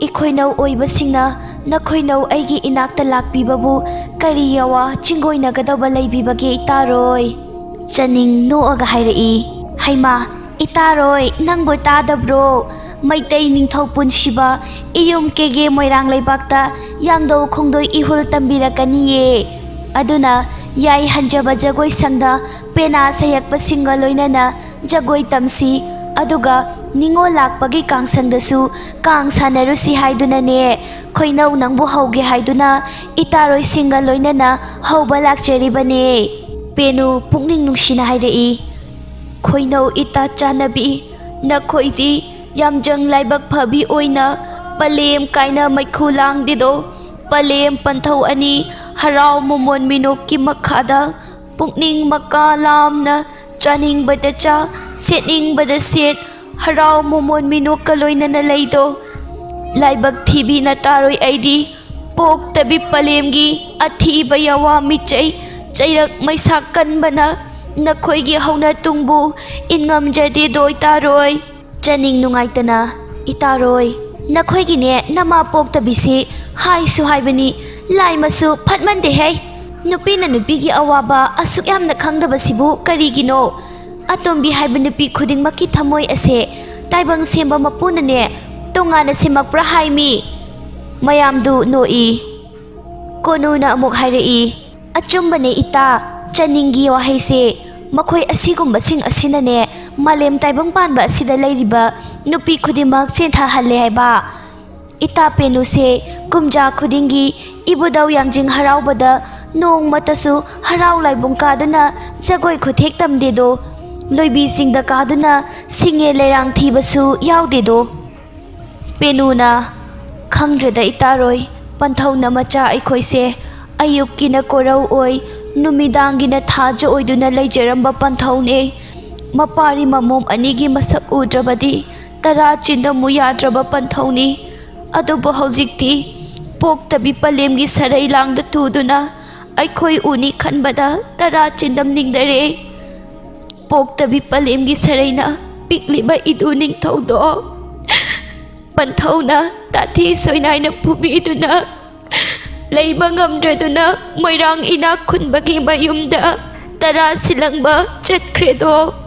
ꯏꯈꯣꯏꯅꯧ ꯑꯣꯏꯕꯁꯤꯡꯅ ꯅꯈꯣꯏꯅꯧ ꯑꯩꯒꯤ ꯏꯅꯥꯛꯇ ꯂꯥꯛꯄꯤꯕꯕꯨ ꯀꯔꯤ ꯌꯥꯋꯥ ꯆꯤꯡꯒꯣꯏꯅꯒꯗꯧꯕ ꯂꯩꯕꯤꯕꯒꯦ ꯏꯇꯥꯔꯣꯏ?" ꯆꯅꯤꯡ ꯅꯣꯛꯑꯒ ꯍꯥꯏꯔꯛꯏ, "ꯍꯩꯃꯥ, ꯏꯇꯥꯔꯣꯏ, ꯅꯪꯕꯨ ꯇꯥꯗꯕ꯭ꯔꯣ? ꯃꯩꯇꯩ ꯅꯤꯡꯊꯧ ꯄꯨꯟꯁꯤꯕ ꯏꯌꯨꯝ ꯀꯦꯒꯦ ꯃꯣꯏꯔꯥꯡ ꯂꯩꯕꯥꯛꯇ ꯌꯥꯡꯗꯧ ꯈꯣꯡꯗꯣꯏ ꯏꯍꯨꯜ ꯇꯝꯕꯤꯔꯛꯀꯅꯤꯌꯦ꯫ ꯑꯗꯨꯅ ꯌꯥꯏ ꯍꯟꯖꯕ ꯖꯒꯣꯏ ꯁꯪꯗ ꯄꯦꯅꯥ ꯁꯩꯌꯛꯄꯁꯤꯡꯒ ꯂꯣꯏꯅꯅ ꯖꯒꯣꯏ ꯇꯝꯁꯤ, ꯑꯗꯨꯒ ꯅꯤꯉꯣꯜ ꯂꯥꯛꯄꯒꯤ ꯀꯥꯡꯁꯪꯗꯁꯨ ꯀꯥꯡ ꯁꯥꯟꯅꯔꯨꯁꯤ ꯍꯥꯏꯗꯨꯅꯅꯦ, ꯈꯣꯏꯅꯧ ꯅꯪꯕꯨ ꯍꯧꯒꯦ ꯍꯥꯏꯗꯨꯅ ꯏꯇꯥꯔꯣꯏꯁꯤꯡꯒ ꯂꯣꯏꯅꯅ ꯍꯧꯕ ꯂꯥꯛꯆꯔꯤꯕꯅꯦ꯫" ꯄꯦꯅꯨ ꯄꯨꯛꯅꯤꯡ ꯅꯨꯡꯁꯤꯅ ꯍꯥꯏꯔꯛꯏ, "ꯈꯣꯏꯅꯧ ꯏꯇꯥ ꯆꯥꯟꯅꯕꯤ, ꯅꯈꯣꯏꯗꯤ ꯌꯥꯝꯖꯪ ꯂꯥꯏꯕꯛ ꯐꯕꯤ ꯑꯣꯏꯅ ꯄꯂꯦꯝ ꯀꯥꯏꯅ ꯃꯩꯈꯨ ꯂꯥꯡꯗꯦꯗꯣ꯫ ꯄꯂꯦꯝ ꯄꯟꯊꯧ ꯑꯅꯤ ꯍꯔꯥꯎ ꯃꯃꯣꯟ ꯃꯤꯅꯣꯛꯀꯤ ꯃꯈꯥꯗ ꯄꯨꯛꯅꯤꯡ ꯃꯀꯥ ꯂꯥꯝꯅ ꯆꯥꯅꯤꯡꯕꯗ ꯆꯥ, ꯁꯦꯠꯅꯤꯡꯕꯗ ꯁꯦꯠ, ꯍꯔꯥꯎ ꯃꯃꯣꯟ ꯃꯤꯅꯣꯛꯀ ꯂꯣꯏꯅꯅ ꯂꯩꯗꯣ꯫ ꯂꯥꯏꯕꯛ ꯊꯤꯕꯤ ꯅꯇꯥꯔꯣꯏ ꯑꯩꯗꯤ ꯄꯣꯛꯇꯕꯤ ꯄꯂꯦꯝꯒꯤ ꯑꯊꯤꯕ ꯌꯥꯋꯥ ꯃꯤꯆꯩ ꯆꯩꯔꯛ ꯃꯩꯁꯥ ꯀꯟꯕꯅ ꯅꯈꯣꯏꯒꯤ ꯍꯧꯅ ꯇꯨꯡꯕꯨ ꯏꯟ ꯉꯝꯖꯗꯦꯗꯣ ꯏꯇꯥꯔꯣꯏ꯫" ꯆꯅꯤꯡ ꯅꯨꯡꯉꯥꯏꯇꯅ, "ꯏꯇꯥꯔꯣꯏ, ꯅꯈꯣꯏꯒꯤꯅꯦ ꯅꯃꯥ ꯄꯣꯛꯇꯕꯤꯁꯤ ꯍꯥꯏꯁꯨ ꯍꯥꯏꯕꯅꯤ, ꯂꯥꯏꯃꯁꯨ ꯐꯠꯃꯟꯗꯦꯍꯦ꯫ ꯅꯨꯄꯤꯅ ꯅꯨꯄꯤꯒꯤ ꯑꯋꯥꯕ ꯑꯁꯨꯛ ꯌꯥꯝꯅ ꯈꯪꯗꯕꯁꯤꯕꯨ ꯀꯔꯤꯒꯤꯅꯣ? ꯑꯇꯣꯝꯕꯤ ꯍꯥꯏꯕ ꯅꯨꯄꯤ ꯈꯨꯗꯤꯡꯃꯛꯀꯤ ꯊꯃꯣꯏ ꯑꯁꯦ ꯇꯥꯏꯕꯪ ꯁꯦꯝꯕ ꯃꯄꯨꯅꯅꯦ ꯇꯣꯉꯥꯟꯅ ꯁꯦꯝꯃꯛꯄ꯭ꯔꯥ ꯍꯥꯏꯃꯤ꯫ ꯃꯌꯥꯝꯗꯨ ꯅꯣꯛꯏ꯫ ꯀꯣꯅꯨꯅ ꯑꯃꯨꯛ ꯍꯥꯏꯔꯛꯏ, "ꯑꯆꯨꯝꯕꯅꯦ ꯏꯇꯥ, ꯆꯅꯤꯡꯒꯤ ꯋꯥꯍꯩꯁꯦ꯫ ꯃꯈꯣꯏ ꯑꯁꯤꯒꯨꯝꯕꯁꯤꯡ ꯑꯁꯤꯅꯅꯦ ꯃꯥꯂꯦꯝ ꯇꯥꯏꯕꯪ ꯄꯥꯟꯕ ꯑꯁꯤꯗ ꯂꯩꯔꯤꯕ ꯅꯨꯄꯤ ꯈꯨꯗꯤꯡꯃꯛ ꯆꯦꯟꯊꯍꯜꯂꯦ ꯍꯥꯏꯕ꯫ ꯏꯇꯥ ꯄꯦꯅꯨꯁꯦ ꯀꯨꯝꯖꯥ ꯈꯨꯗꯤꯡꯒꯤ ꯏꯕꯨꯙꯧ ꯌꯥꯡꯖꯤꯡ ꯍꯔꯥꯎꯕꯗ ꯅꯣꯡꯃꯇꯁꯨ ꯍꯔꯥꯎ ꯂꯥꯏꯕꯨꯡ ꯀꯥꯗꯨꯅ ꯖꯒꯣꯏ ꯈꯨꯊꯦꯛ ꯇꯝꯗꯦꯗꯣ, ꯂꯣꯏꯕꯤ ꯆꯤꯡꯗ ꯀꯥꯗꯨꯅ ꯁꯤꯡꯉꯦ ꯂꯩꯔꯥꯡ ꯊꯤꯕꯁꯨ ꯌꯥꯎꯗꯦꯗꯣ"꯫ ꯄꯦꯅꯨꯅ, "ꯈꯪꯗ꯭ꯔꯦꯗ ꯏꯇꯥꯔꯣꯏ, ꯄꯟꯊꯧꯅ ꯃꯆꯥ ꯑꯩꯈꯣꯏꯁꯦ ꯑꯌꯨꯛꯀꯤꯅ ꯀꯣꯔꯧ ꯑꯣꯏ, ꯅꯨꯃꯤꯗꯥꯡꯒꯤꯅ ꯊꯥꯖ ꯑꯣꯏꯗꯨꯅ ꯂꯩꯖꯔꯝꯕ ꯄꯟꯊꯧꯅꯦ꯫ ꯃꯄꯥꯔꯤ ꯃꯃꯣꯝ ꯑꯅꯤꯒꯤ ꯃꯁꯛ ꯎꯗ꯭ꯔꯕꯗꯤ ꯇꯔꯥ ꯆꯤꯟꯗꯝꯃꯨ ꯌꯥꯗ꯭ꯔꯕ ꯄꯟꯊꯧꯅꯤ꯫ ꯑꯗꯨꯕꯨ ꯍꯧꯖꯤꯛꯇꯤ ꯄꯣꯛꯇꯕꯤ ꯄꯂꯦꯝꯒꯤ ꯁꯔꯩ ꯂꯥꯡꯗ ꯇꯨꯗꯨꯅ ꯑꯩꯈꯣꯏ ꯎꯅꯤ ꯈꯟꯕꯗ ꯇꯔꯥ ꯆꯤꯟꯗꯝꯅꯤꯡꯗꯔꯦ꯫ ꯄꯣꯛꯇꯕꯤ ꯄꯂꯦꯝꯒꯤ ꯁꯔꯩꯅ ꯄꯤꯛꯂꯤꯕ ꯏꯗꯨ ꯅꯤꯡꯊꯧꯗꯣ ꯄꯟꯊꯧꯅ ꯇꯥꯊꯤ ꯁꯣꯏꯅꯥꯏꯅ ꯐꯨꯕꯤꯗꯨꯅ ꯂꯩꯕ ꯉꯝꯗ꯭ꯔꯗꯨꯅ ꯃꯣꯏꯔꯥꯡ ꯏꯅꯥꯛ ꯈꯨꯟꯕꯒꯤ ꯃꯌꯨꯝꯗ ꯇꯔꯥ ꯁꯤꯜꯂꯪꯕ ꯆꯠꯈ꯭ꯔꯦꯗꯣ"꯫